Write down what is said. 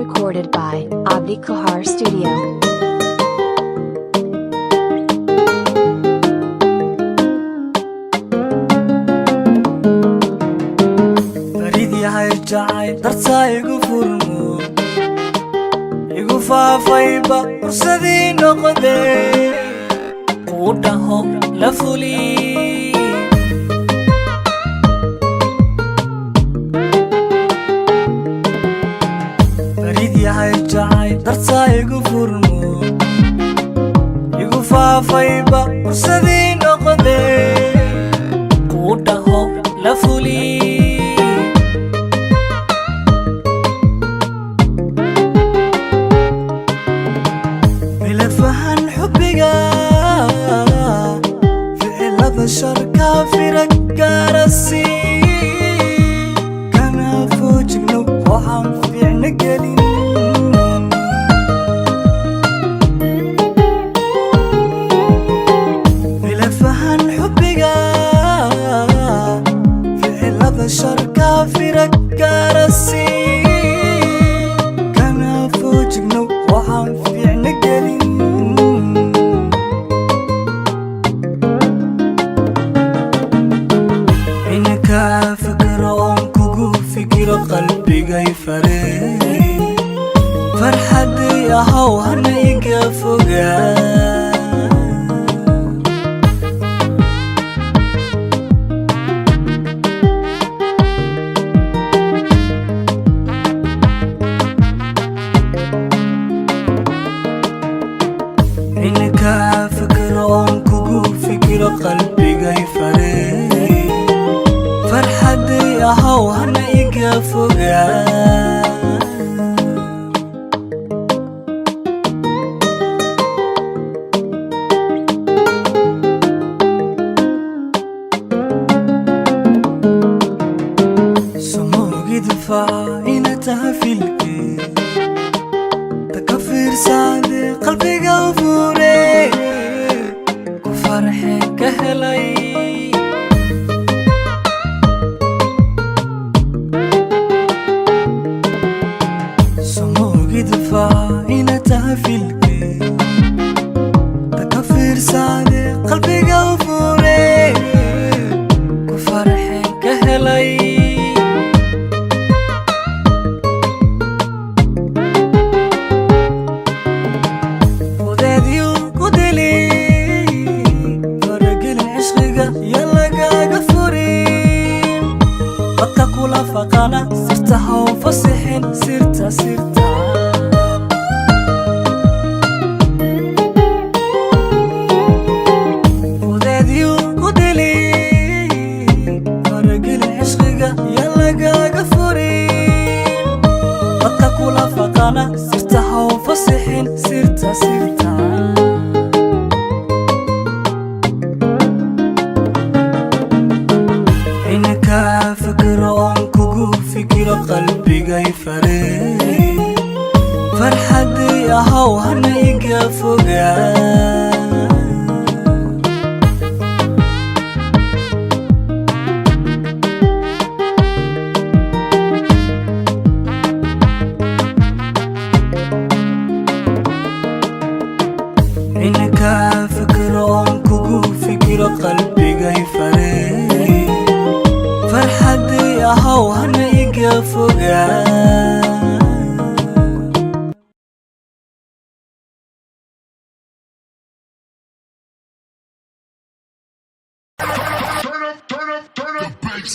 Recorded by Abdi Kahar Studio. Barid yahay jacayl dartaa igu furmo, igu faafayba fursadii noqdee kuu dhaho la fuli. Barid yahay jacayl dartaa igu furmo, igu faafayba fursadii noqdee kuu dhaho la fuli. Milafahan xubbiga ficilada sharka firag gaarasi kana foojigno waxaan fiicna gelin. Milafahan xubbiga ficilada sharka firag gaarasi kana foojigno waxaan fiicna gelin. Inkaa fikiro oon kugu fikiro qalbigay fare, farxaday ahow hana iga fogaa. Inkaa fikiro oon kugu fikiro qalbigay fare, farxaday ahow hana iga fogaa. Somogi difaaca ina taha filkii taka fiirsaade qalbiga fure ku farxe ka helay. Somogi difaaca ina taha filkii taka fiirsaade qalbiga fure ku farxe ka helay. Fudeedyu ku dili faragelin cishqiga iyo lagaaga furin dadka kula faqana sirta haw fasixin sirta sirta. Fudeedyu ku dili faragelin cishqiga iyo lagaaga furin dadka kula faqana sirta haw fasixin sirta sirta. Inkaa fikiro oon kugu fikiro qalbigay fare, farxaday ahow hana iga fogaa. Inkaa fikiro oon kugu fikiro qalbigay fare, farxaday ahow hana iga fogaa. Turn up, turn up, turn up the bass.